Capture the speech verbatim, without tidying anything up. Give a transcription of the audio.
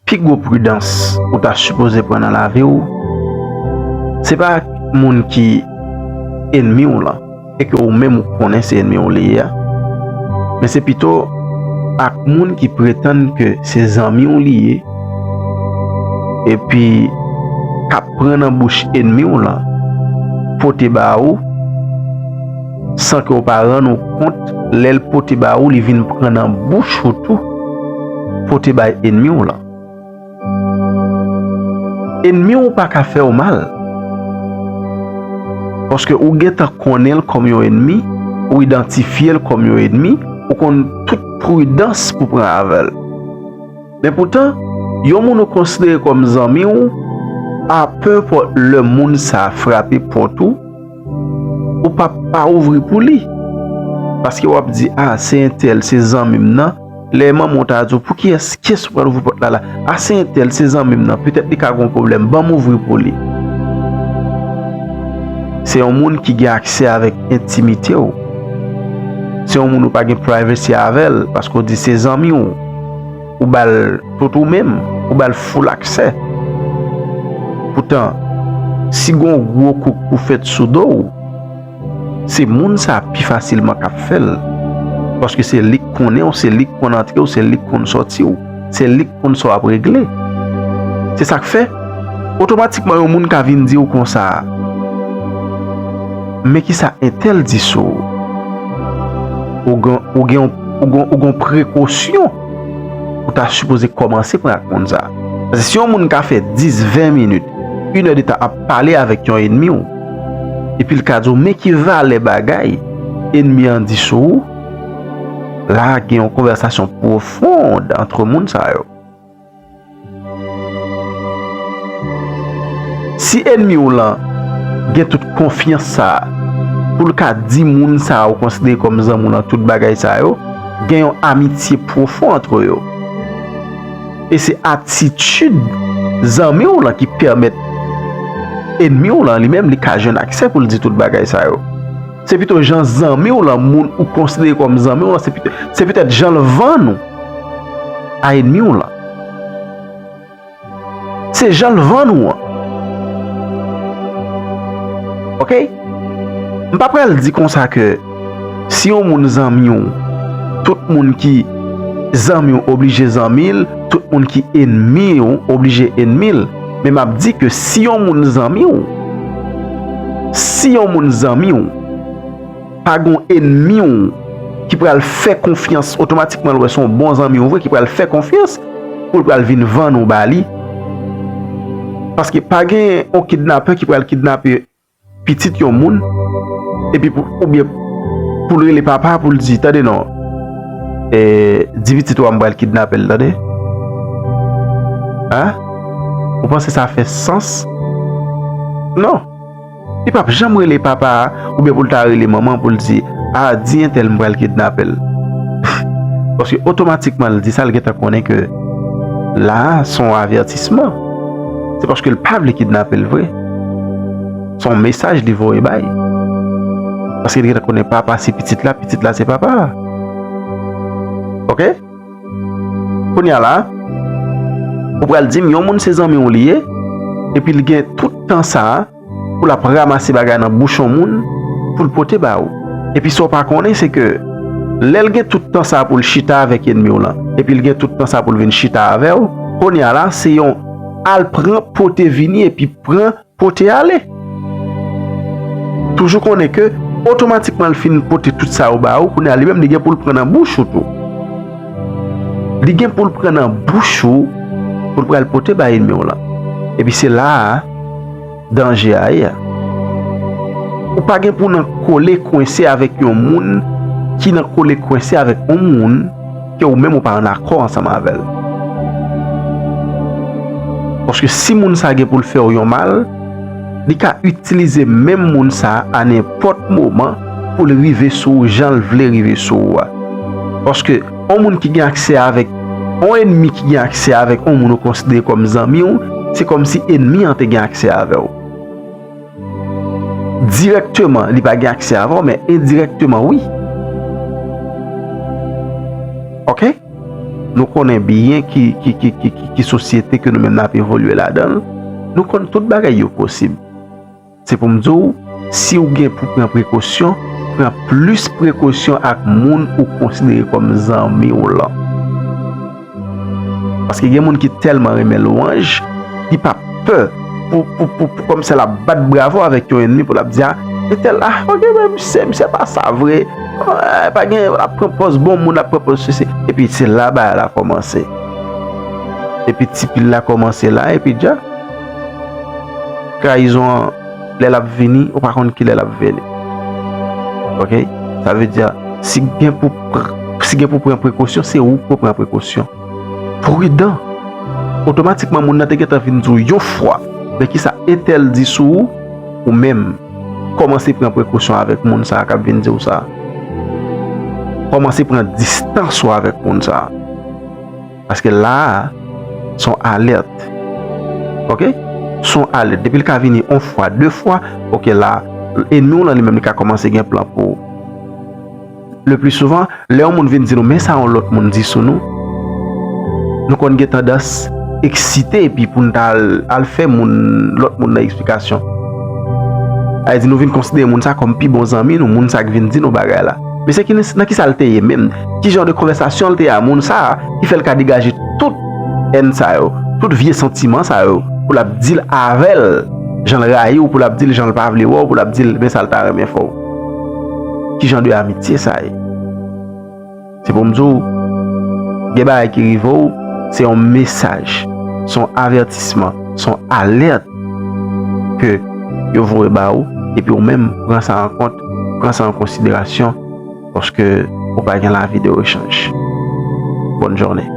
pi gwo pridans ou ta sipoze pran nan lavi w, se pa ak moun ki enmi w lan, e ke ou menm ou konnen se enmi w li ye a, men se pito ak moun ki pretann ke se zanmi w li ye, epi k ap pran nan bouch enmi w lan, pote ba ou, san ke w pa rann ou kont, lè l pote ba ou, li vin pran nan bouch ou tou, pote bay enmi w lan. Enmi w pa ka fè w mal. Paske ou gentan konnen l kòm yon enmi, ou idantifye l kòm yon enmi, ou konn tout pridans pou pran avè l. Men poutan, yon moun ou konsidere kòm zanmi w, a peu importe lè moun sa a frape pòt ou, ou p ap pa ouvri pou li. Paske w ap di, a, se entèl, se zanmi m nan. Lè manman w ta di w, pou kiyès, kiyès ou pral ouvri pòt la la? A, se entèl, se zanmi m nan. Petèt li ka gen yon pwoblèm. Ban m ouvri pou li. Se yon moun ki gen aksè avèk entimite w. Se yon moun ou pa gen privacy avè l, paske w di se zanmi w. Ou ba l tout ou menm, ou ba l full aksè. Poutan, si gen yon gwo kouk ou fèt sou do w, se moun sa a pi fasilman k ap fè l. Paske se li k konnen w, se li k konn antre w, se li k konn sòti w, se li k konn sa w ap regle. Se sa k fè, otomatikman yon moun ka vin di w konsa, men kisa entèl di sou ou? Ou gen, ou gen, ou gen, ou gen prekosyon ou ta sipoze kòmanse pran ak moun sa. Paske si yon moun ka fè dis, ven minit, inèdtan ap pale avèk yon enmi w, epi l ka di w, men ki valè bagay enmi an di sou ou, la gen yon konvèsasyon pwofon ant moun sa yo. Si enmi w lan gen tout konfyans sa a, pou l ka di moun sa a ou konsidere kòm zanmi w lan tout bagay sa yo, gen yon amitye pwofon ant yo. E se atitid zanmi w lan ki pèmèt enmi w lan li menm li ka jwenn aksè pou l di tout bagay sa yo. Se pito jan zanmi w lan, moun ou konsidere kòm zanmi w lan, se pito, se petèt jan l vann ou a enmi w lan. Se jan l vann ou an. Oke? M pa pral di konsa ke si yon moun zanmi w, tout moun ki zanmi w oblije zanmi l, tout moun ki enmi w oblije enmi l. Men m ap di ke si yon moun zanmi w, si yon moun zanmi w, pa gen yon enmi w ki pral fè konfyans otomatikman, l wè se yon bon zanmi w vre, ki pral fè konfyans pou l pral vin vann ou ba li. Paske pa gen yon kidnapè ki pral kidnape pitit yon moun, epi pou, oubyen pou l rele papa pou l di, tande non, e, di pitit ou a m pral kidnape l, tande. Hein? Ou panse sa fè sans? Non. Li p ap janm rele papa a, oubyen pou l ta rele manman pou l di, a, di entèl m pral kidnape l. Paske otomatikman l di sa, l gentan konnen ke la a se yon avètisman. Se paske l pa vle kidnape l vre. Se yon mesaj li voye bay. Paske li gentan konnen papa se pitit la, pitit la se papa a. Oke? Kounye a la, ou pral di m yon moun se zanmi w li ye, epi l gen tout tan sa a pou l ap ranmase bagay nan bouch yon moun pou l pote ba ou. Epi sa w pa konnen, se ke lè l gen tout tan sa a pou l chita avèk enmi w lan, epi l gen tout tan sa a pou l vin chita avè w, kounye a la, se yon al pran, pote vini, epi pran, pote ale. Toujou konnen ke otomatikman l fin pote tout sa yo ba ou, kounye a li menm li gen pou l pran nan bouch ou tou. Li gen pou l pran nan bouch ou pou l pral pote bay enmi w lan. Epi se la a danje a ye a. Ou pa gen pou nan kole kwense avèk yon moun ki nan kole kwense avèk yon moun ke ou menm ou pa ann akò ansanm avè l. Paske si moun sa gen pou l fè w yon mal, li ka itilize menm moun sa a nenpòt moman pou l rive sou ou jan l vle rive sou ou a. Paske yon moun ki gen aksè avèk, yon enmi ki gen aksè avèk yon moun ou konsidere kòm zanmi w, se kòmsi enmi an te gen aksè avè w. Dirèkteman, li pa gen aksè avè w, men endirèkteman, wi. Oke? Nou konnen byen ki, ki, ki, ki, ki, ki sosyete ke nou menm n ap evolye ladan l. Nou konn tout bagay yo posib. Se pou m di w, si w gen pou pran prekosyon, pran plis prekosyon ak moun ou konsidere kòm zanmi w lan. Paske gen moun ki tèlman renmen lwanj, li pa pè pou, pou, pou, pou kòmsi l ap bat bravo avèk yon ènmi pou l ap di, a, entèl, a, ok, men misye, misye pa sa vre. A, pa gen, l ap pran pòz bon moun, l ap pran pòz sesi. Epi se la bagay la kòmanse. Epi ti pil la kòmanse la, epi dja. Trayizon an, lè l ap vini, ou pa konn kilè l ap vini. Ok? Sa vle di, si gen pou pr-, si gen pou pran prekosyon, se ou k pou pran prekosyon. Pridan. Otomatikman, moun nan te gentan vin di w yon fwa, men kisa entèl di sou ou, ou menm, kòmanse pran prekosyon avèk moun sa a k ap vin di w sa a. Kòmanse pran distans ou avèk moun sa a. Paske la a, se yon alèt. Ok? Se yon alèt. Depi l ka vini yon fwa, de fwa, ok, la, ènmi w lan li menm, li ka kòmanse gen plan pou ou. Le pli souvan, lè yon moun vin di nou, men sa yon lòt moun di sou nou, nou konn gen tandans eksite, epi pou n ta al, al fè moun, lòt moun nan eksplikasyon. Sa vle di nou vin konsidere moun sa kòm pi bon zanmi nou, moun sa k vin di nou bagay la. Men se ki, nan kisa l te ye menm? Ki jan de konvèsasyon l te ye a moun sa a ki fè l ka degaje tout èn sa yo, tout vye santiman sa yo, pou l ap di l avè l, jan l rayi w, pou l ap di l jan l pa vle wè w, pou l ap di l men sa l ta renmen fè w? Ki jan de amitye sa ye? Se pou m di w, gen bagay ki rive w, se yon mesaj, se yon avètisman, se yon alèt ke yo voye ba ou, epi ou menm, pran sa an kont, pran sa an konsiderasyon, paske ou pa gen lavi de rechanj. Bonne journée.